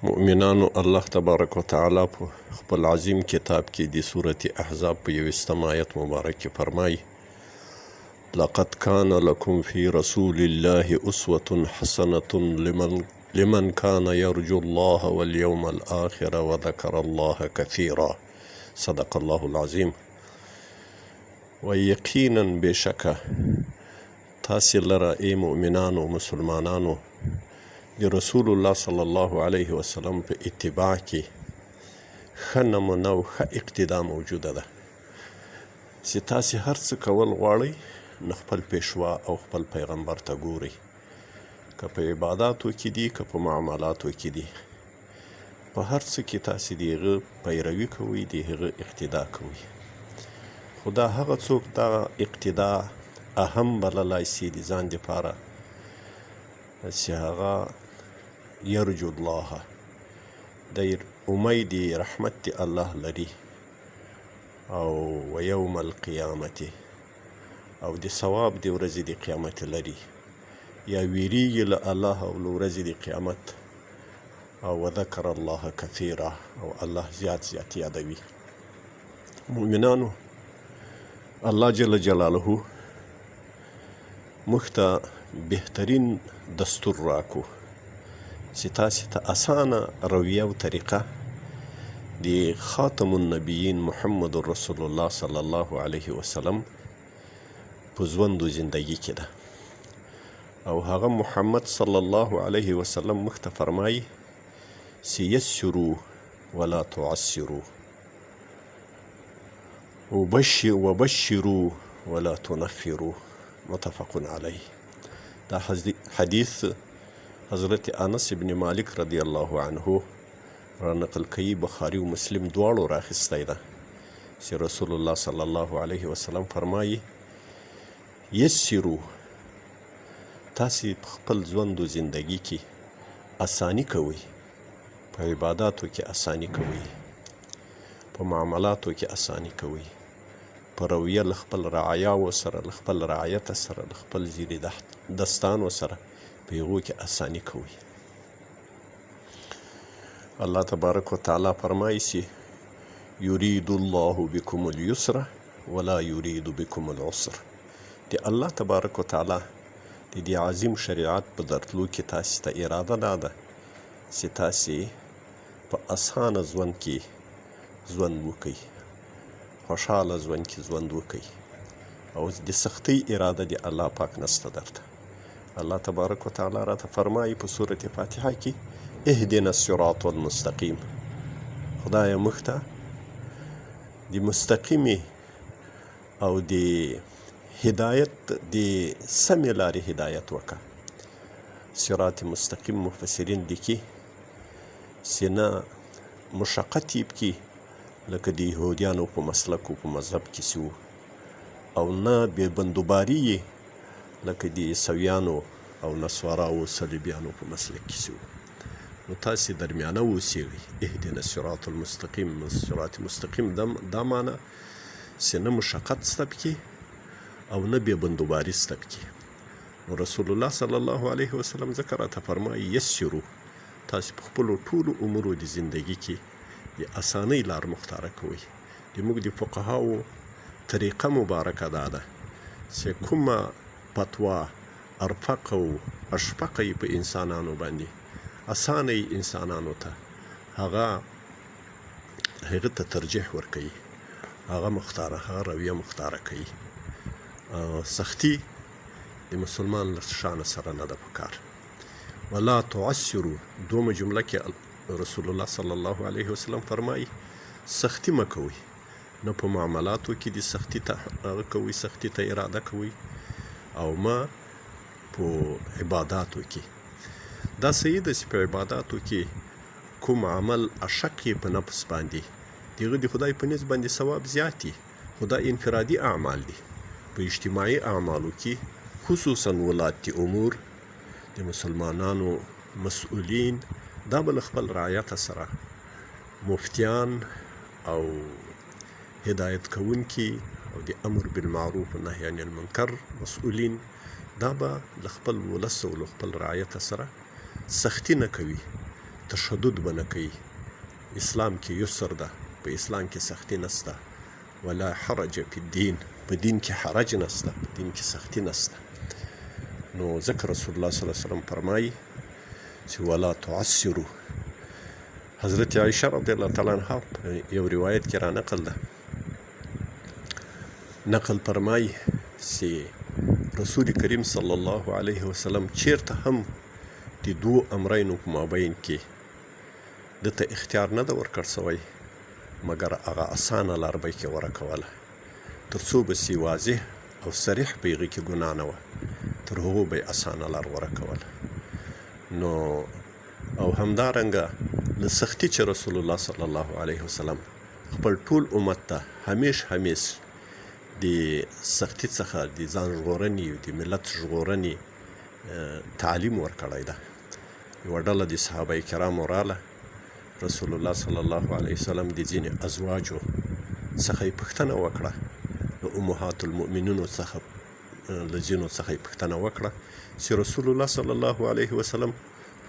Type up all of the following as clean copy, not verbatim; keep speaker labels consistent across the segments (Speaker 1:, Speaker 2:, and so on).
Speaker 1: مؤمنانو الله تبارک وتعالی په خپل عظیم کتاب کې د سورة احزاب په یویشتم آیت مبارک کې فرمایي، لقد کان لکم فی رسول الله اسوة حسنة لمن لمن کان یرجو الله والیوم الاخر وذکر الله کثیرا صدق الله العظیم. وایي یقینا بېشکه تاسې لره ای مؤمنانو، مسلمانانو، د رسول الله صلی الله علیه وسلم په اتباع کې ښه نمونه او ښه اقتدا موجوده ده چې تاسې هر څه کول غواړئ نو خپل پیشوا او خپل پیغمبر ته ګورئ، که په عباداتو کې دي که په معاملاتو کې دي. په هر څه کې تاسې د هغه پیروي کوئ، د هغه اقتدا کوئ. خو دا هغه څوک دغه اقتدا اهم بللای سي د ځان دپاره چې هغه یرجو الله دی امید رحمت د الله لري او ویوم القیامت او د ثواب د ورځې د قیامت لري یا ویریږي له الله او له ورځې د قیامت او وذکر الله کثیرا او الله زیات زیات یادوي. مؤمنانو الله جل جلاله موږ ته بهترین دستور راکو چې تاسې ته اسانه رویه او طریقه د خاتم النبیین محمد رسول الله صلی الله علیه وسلم په ژوند و زندگی کې ده. او هغه محمد صلی الله علیه وسلم موږ ته فرمایي چې یسرو ولا تعسرو وبشرو ولا تنفرو متفق علیه. دا حدیث حضرت انس ابن مالک رضی الله عنه را نقل کوي، بخاري او مسلم دواړو راخیستی ده چې رسول الله صلی الله علیه وسلم فرمایي یسرو، تاسې په خپل ژوند و زندګي کې اساني کوئ، په عباداتو کې اساني کوئ، په معاملاتو کې اساني کوئ، په رویه له خپل رعایاو سره، له خپل رعایت سره، له خپل زیر دستانو سره په هغو کې اساني کوئ. الله تبارک وتعالی فرمایي چې یرید الله بکم اليسر ولا یرید بکم العسر. د الله تبارک وتعالی د دې عظیم شریعت په درتلو کې تاسې ته اراده دا ده چې تاسې په اسانه ژوند کې ژوند وکړئ، خوشحاله ژوند کې ژوند وکړئ، او د سختۍ اراده د الله پاک نشته درته. الله تبارک وتعالی راته فرمایي په سورة فاتحه کې اهدنا الصراط المستقیم، خدایه موږ ته د مستقیمې او د هدایت د سمې لارې هدایت وکړه. صراط مستقیم مفسرین لیکي چې نه مشقت یې پکې لکه د یهودیانو په مسلک او په مذهب کې چې وو، او نه بې بندوباري یې لکه د عیسویانو او نصاراو صلیبیانو په مسلک کې چې وو. نو تاسې درمیانه اوسېږئ. اهدنا الصراط المستقیم، صراط مستقیم دا معنی چې نه مشقت سته پکې او نه بې بندوباري سته پکې. نو رسول الله صلی الله علیه وسلم ځکه راته فرمایي یسرو، تاسې په خپلو ټولو امورو د زندګي کې د اسانۍ لار مختاره کوئ. د موږ د فقهاو طریقه مبارکه دا ده چې کومه فتوا ارفق او اشفقه یې په انسانانو باندې، اسانه یې انسانانو ته، هغه هغه ته ترجیح ورکوي، هغه مختاره، هغه رویه مختاره کوي. سختی د مسلمان له شانه سره نه ده پکار. ولا تعسرو، دومه جمله کې رسول الله صلی الله علیه وسلم فرمایي سختی مه کوئ، نه په معاملاتو کې د سختی ته هغه کوئ، سختی ته اراده کوئ، او مه په عباداتو کې. دا صحیح ده چې په عباداتو کې کوم عمل اشق یې په نفس باندې، د هغه د خدای په نزد باندې ثواب زیات وي، خو دا انفرادي اعمال دي. په اجتماعي اعمالو کې خصوصا ولات امور، د مسلمانانو مسؤلین، دا به له خپل رعیت سره مفتیان او هدایت کوونکي او د امر بالمعروف و نهی عن المنکر مسؤلین، دا به له خپل ولس او له خپل رعیت سره سختي نه کوي. تشدد به نه کوي. اسلام کې یسر ده، په اسلام کې سختي نسته. ولا حرج فی الدین، په دین کې حرج نسته، په دین کې سختي نسته. نو ځکه رسول الله صلی الله علیه وسلم فرمایي چې ولا تعسرو. حضرت عائشه رضی الله تعالی عنها یو روایت کې را نقل ده، نقل فرمایي چې رسول کریم صلی الله علیه وسلم چیرته هم د دوو امرینو په مابین کې ده ته اختیار نه ده ورکړ سوی، مګر هغه اسانه لار به یې غوره کوله، تر څو به سي واضح او صریح په هغه کې ګناه نه وه، تر هغو به یې اسانه لار غوره کوله. نو او همدارنګه له سختي چې رسول الله صلی الله علیه وسلم خپل ټول امت ته همیش همیش د سختي څخه د ځان ژغورنې او د ملت ژغورنې تعلیم ورکړی ده. یوه ډله د صحابه کرامو راله، رسول الله صلی الله علیه وسلم د ځینې ازواجو څخه یې پوښتنه وکړه، له امهات المؤمنینو څخه له ځینو څخه یې پوښتنه وکړه چې رسول الله صلی الله علیه وسلم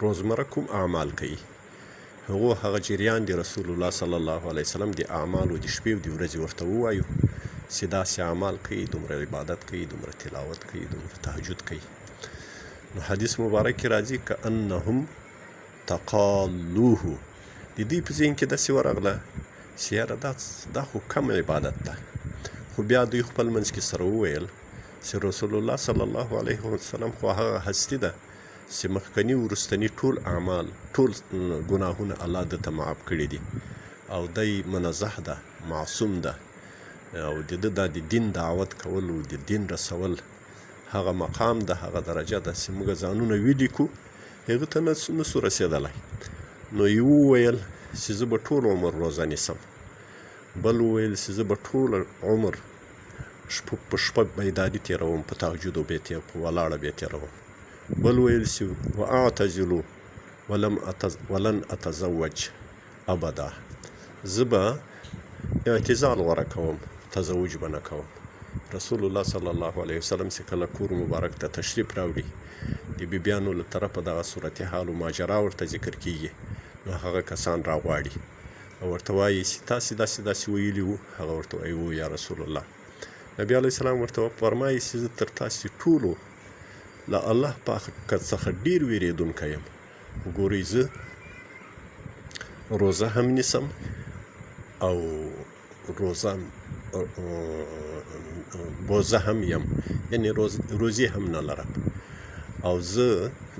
Speaker 1: روزمره کوم اعمال کوي. هغو هغه جریان د رسول الله صلی الله علیه وسلم د اعمالو د شپې او د ورځې ورته ووایو چې داسې اعمال کوي، دومره عبادت کوي، دومره تلاوت کوي، دومره تهجد کوي. نو حدیث مبارک کې راځي کأنهم تقالوه، د دوی په ذهن کې داسې ورغله چې یاره دا خو کم عبادت ده. خو بیا دوی خپل منځ کې سره وویل چې رسول الله صلی الله علیه وسلم خو هغه هستی ده چې مخکني وروستني ټول اعمال، ټول ګناهونه الله ده ته معاف کړي دي، او دی منزه ده، معصوم ده، او د ده دا د دین دعوت کول او د دین رسول هغه مقام ده، هغه درجه ده چې موږ ځانونه ولیکو هغه ته نسو رسېدلی. نو یې وویل چې زه به ټول عمر روزه نیسم، بل وویل چې زه به ټول عمر په شپه بیداري تېروم، په تهجدو به تېر، په ولاړه به تېروم. بل ویل چې واعتزلو ولن اتزوج ابدا، زه به اعتزال غوره کوم، تزوج به نه کوم. رسول الله صلی الله علیه وسلم چې کله کور مبارک ته تشریف راوړي، د بیبیانو له طرفه دغه صورتحال او ماجرا ورته ذکر کیږي، نو هغه کسان راغواړي او ورته وایي چې تاسې داسې داسې ویلي وو. هغه ورته وایي وو یا رسول الله. نبی علیه السلام ورته فرمایي چې زه تر تاسې ټولو له الله پاک څخه ډیر ویرېدونکی یم، خو ګورئ زه روزه هم نیسم او روزه بوزه هم یم، یعنی روزې هم نه لرم، او زه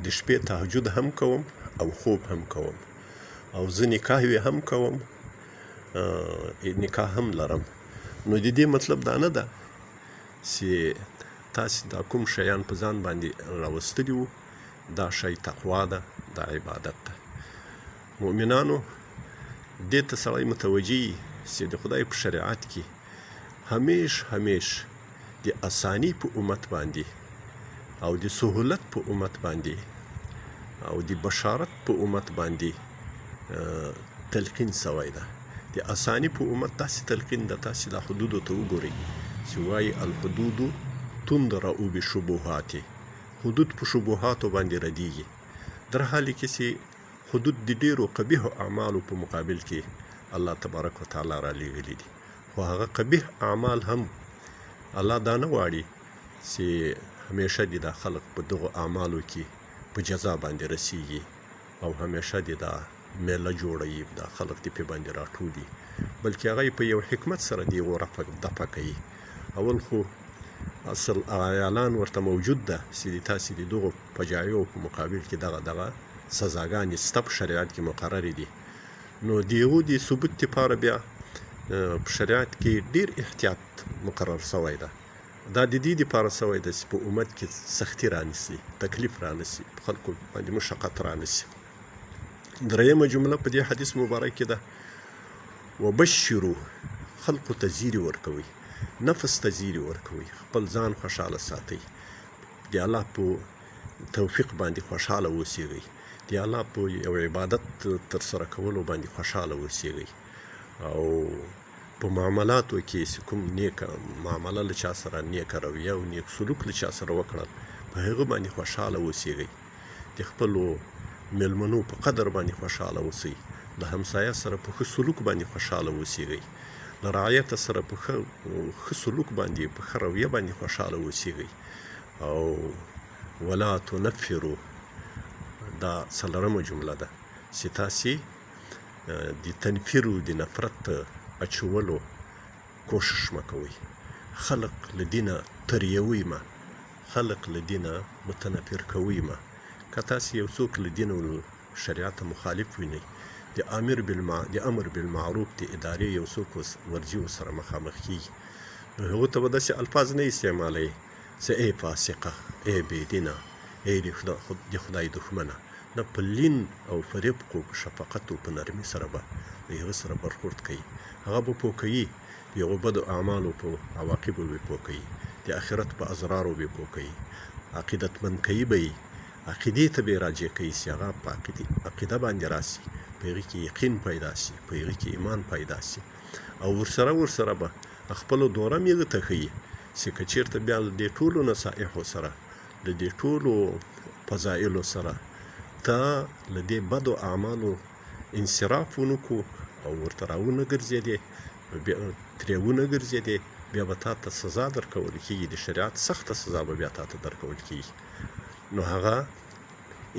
Speaker 1: د شپې تهجد هم کوم او خوب هم کوم، او زه نکاح هم کوم، نکاح هم لرم. نو د دې مطلب دا نه ده چې تاسې دا کوم شیان په ځان باندې راوستلي وو، دا شی تقوا ده، دا عبادت ده. مؤمنانو دې ته سړی متوجه وي چې د خدای په شریعت کې همیش همیش د اسانی په امت باندې او د سهولت په امت باندې او د بشارت په امت باندې تلقین سوی ده. د اسانی په امت داسې تلقین ده، تاسې دا حدودو ته وګورئ چې وایي الحدود تندرأ بشبهات، حدود په شبهاتو باندې ردیږي، در حال کې چې حدود د ډیرو قبیحو اعمالو په مقابل کې الله تبارک وتعالی را لیږلي دي، خو هغه قبیح اعمال هم الله دا نه غواړي چې همیشه دې دا خلق په دغو اعمالو کې په جزا باندې رسیږي او همیشه دې دا میله جوړوي، دا خلق دې پې باندې راټولي، بلکې هغه یې په یو حکمت سره دې غو دفع کوي. اول خو اصل اعلان ورته موجود ده چې د تاسې د دغو فجایعو په مقابل کې دغه دغه سزاګانې سته په شریعت کې مقررې دي. نو د هغو د ثبوت لپاره بیا په شریعت کې ډیر احتیاط مقرر سوی ده. دا د دې لپاره سوی ده چې په امت کې سختي رانیسي، تکلیف رانیسي، په خلکو باندې مشقت رانیسي. درېیمه جمله په دې حدیث مبارک کې ده، وبشرو، خلکو ته زیری ورکوئ، نفس ته زیری ورکوئ، خپل ځان خوشحاله ساتئ، د الله په توفیق باندې خوشحاله اوسېږئ، د الله په یو عبادت ترسره کولو باندې خوشحاله اوسېږئ، او په معاملاتو کې چې کوم نیکه معامله له چا سره، نیکه رویه او نیک سلوک له چا سره وکړل، په هغه باندې خوشحاله اوسېږئ. د خپلو میلمنو په قدر باندې خوشحاله اوسئ، له همسایه سره په ښه سلوک باندې خوشحاله اوسیږئ، له رعیت سره په ښه سلوک باندې، په ښه رویه باندې خوشحاله اوسیږئ. او ولا تنفرو، دا څلورمه جمله ده چې تاسې د تنفیرو، د نفرت اچولو کوشش مه کوئ. خلق له دینه تریوئ مه، خلق له دینه متنفر کوئ مه. که تاسې یو څوک له دین او شریعت مخالف وینئ، د امر بالمعروف د ادارې یو څوک ورځي ورسره مخامخ کیږي، نو هغه ته به داسې الفاظ نه استعمالوي چې ای فاسقه، ای بې دینه، ای د خدای دښمنه. نه، په لین او په رفق او په شفقت او په نرمي سره به له هغه سره برخورد کوي. هغه به پوه کوي، د هغو بدو اعمالو په عواقبو به پوه کوي، د آخرت په اضرارو به پوه کوي، عقیدتمند کوي به یې، عقیدې ته به یې راجع کوي چې هغه په عقیده باندې راسي، په هغې کې یقین پیدا سي، په هغې کې ایمان پیدا سي. او ورسره به خپلو دوره هم هغه ته ښیي چې که چېرته بیا له دې ټولو نصایحو سره، له دې ټولو فضایلو سره ته له دې بدو اعمالو انصراف ونه کړو او ورته راونه ګرځېدې، ترې ونه ګرځېدې، بیا به تا ته سزا درکول کېږي، د شریعت سخته سزا به بیا تا ته درکول کېږي. نو هغه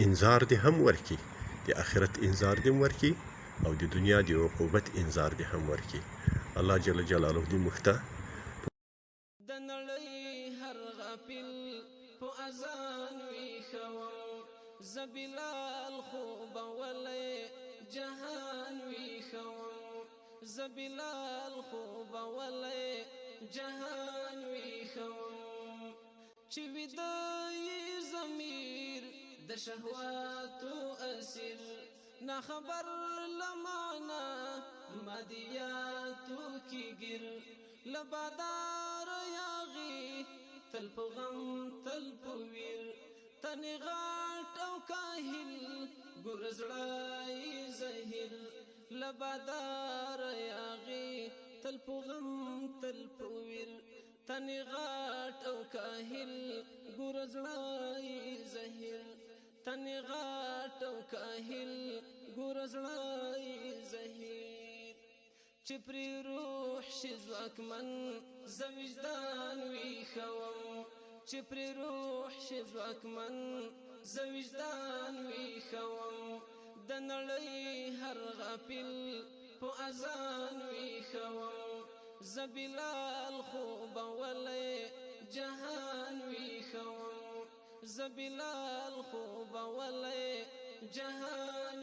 Speaker 1: انذار دې هم ورکړي، د آخرت انذار دې هم ورکړي او د دنیا د عقوبت انذار دې هم ورکړي. الله جل جلاله دې موږ ته
Speaker 2: د نړۍ هر غافل په اذان ویښوم، زه بلال خوبولی جهان ویښوم، زه بلال خوبولی جهان ویښوم. چې ویده یې ضمیر د شهواتو اسیر، نه خبر له معنا مادیاتو کې ګیر، له بادار یاغي تل په غم تل په ویر، تنې غاټ او کاهل ګور زړه یې زهیر، له بادار یاغي تل په غم تل په ویر، تنې غاټ او کاهل ګور زړه یې زهیر، تنې غاټ او کاهل ګور زړه یې زهیر. چې پرې روح شي ځواکمن زه وجدان ویښوم، چې پرې روح شي ځواکمن زه وجدان ویښوم، د نړۍ هر غافل په اذان ویښوم، زه بلال خوبولی جهان ویښوم، زه بلال خوبولی جهان.